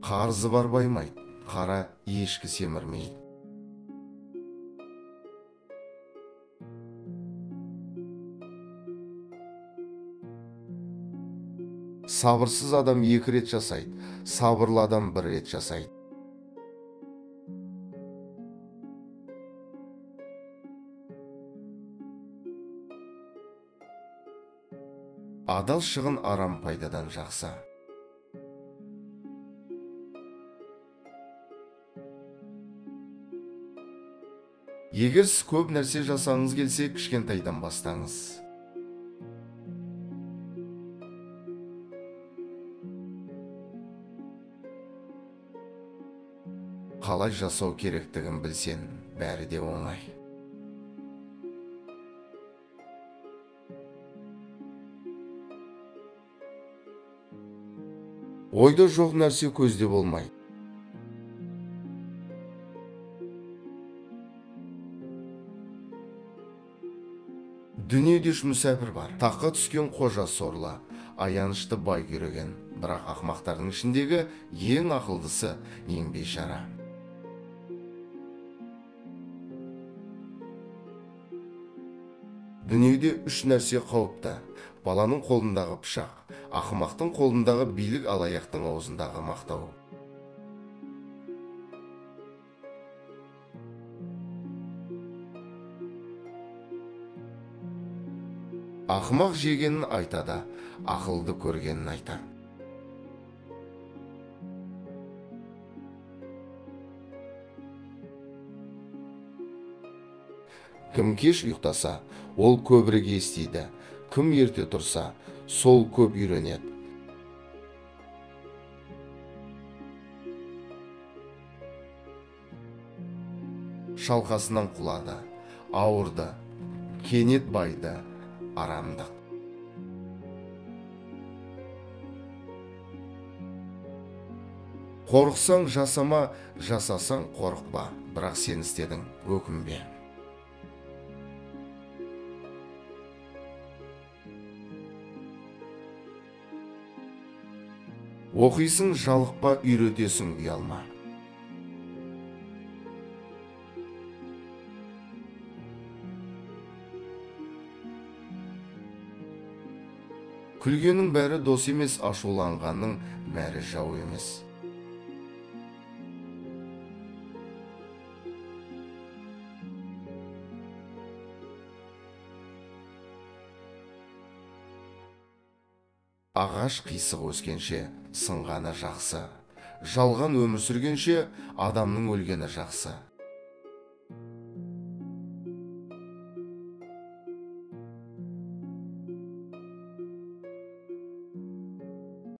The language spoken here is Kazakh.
Қарызы бар баймайды, қара ешкі семірмейді. Сабырсыз адам екі рет жасайды, сабырлы адам бір рет жасайды. Адал шығын арам пайдадан жақсы. Егер сіз көп нәрсе жасағыңыз келсе, кішкентайдан бастаңыз. Қалай жасау керектігін білсең, бәрі де оңай. Ойда жоқ нәрсе көзде болмайды. Дүниеде үш мүсәпір бар. Таққа түскен қожа сорлы, аянышты бай күйреген. Бірақ ақымақтардың ішіндегі ең ақылдысы, ең бейшара. Дүниеде үш нәрсе қауіпті. Баланың қолындағы пышақ, ақымақтың қолындағы билік, алаяқтың аузындағы мақтау. Ақымақ жегенін айтады, ақылды көргенін айтады. Кім кеш ұйықтаса, ол көбірек естиді. Кім ерте тұрса, сол көп үйренеді. Шалқасынан құлады, ауырды, кенет байды, арамдық. Қорықсаң жасама, жасасаң қорықпа, бірақ сен істедің, өкінбе. Оқисың, жалықпа, үйретесің, ұялма. Күлгеннің бәрі дос емес, ашуланғанның бәрі жау емес. Ағаш қисық өскенше, сынғаны жақсы. Жалған өмір сүргенше, адамның өлгені жақсы.